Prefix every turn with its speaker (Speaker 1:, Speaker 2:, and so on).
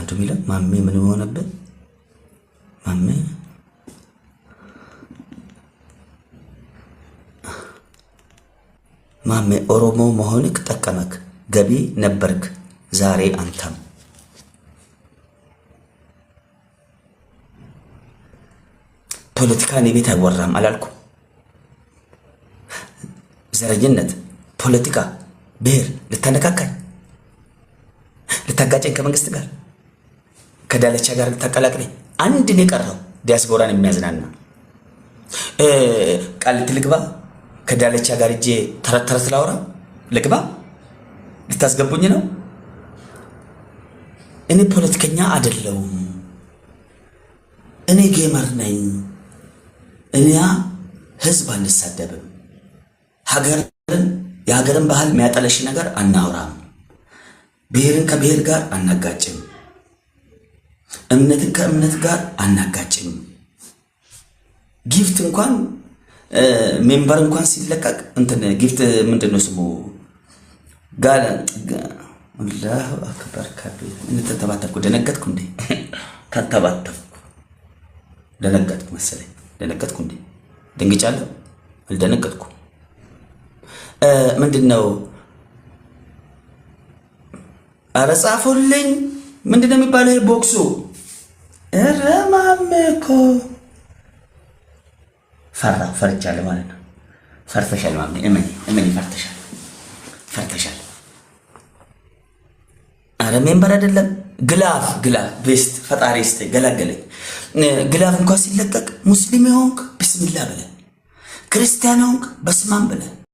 Speaker 1: አንዱ የሚለው ማሜ ምን ሆነብህ? ማሜ ማሜ ኦሮሞ መሆንክ ጠቀመክ፣ ገቢ ነበርክ ዛሬ አንተም። ፖለቲካ እኔ ቤት አይወራም አላልኩም። ዘረኝነት፣ ፖለቲካ፣ ብሔር ልታነካካኝ፣ ልታጋጨኝ፣ ከመንግስት ጋር ከዳለቻ ጋር ልታቀላቅለኝ፣ አንድ ነው የቀረው ዲያስፖራን የሚያዝናና ቃሊቲ ልግባ፣ ከዳለቻ ጋር እጄ ተረት ተረት ላውራ ልግባ፣ ልታስገቡኝ ነው። እኔ ፖለቲከኛ አይደለሁም። እኔ gamer ነኝ። እኛ ህዝብ አንሳደብም። ሀገርን የሀገርን ባህል የሚያጠለሽ ነገር አናውራም። ብሔርን ከብሔር ጋር አናጋጭም። እምነትን ከእምነት ጋር አናጋጭም። Gift እንኳን member እንኳን ሲለቀቅ እንትን gift ምንድን ነው ስሙ? አላሁ አክበር ከቢር። ተንተባተብኩ፣ ደነገጥኩ እንዴ? ተንተባተብኩ፣ ደነገጥኩ መሰለኝ። ደነገጥኩ እንዴ? ደንግጫለሁ? አልደነገጥኩም። ምንድን ነው? ኧረ ጻፉልኝ። ምንድን ነው የሚባለው? ይሄ ቦክሱ። ኧረ ማሜ እኮ ፈራ፣ ፈርቻለሁ ማለት ነው። ፈርተሻል ማሜ፣ እመኒ እመኒ፣ ፈርተሻል፣ ፈርተሻል። አረ member አይደለም glove፣ glove best፣ ፈጣሪ ስተ ገላገለኝ። Glove እንኳን ሲለቀቅ ሙስሊም የሆንክ ብስሚላ ብለህ፣ ክርስቲያን የሆንክ በስማም ብለህ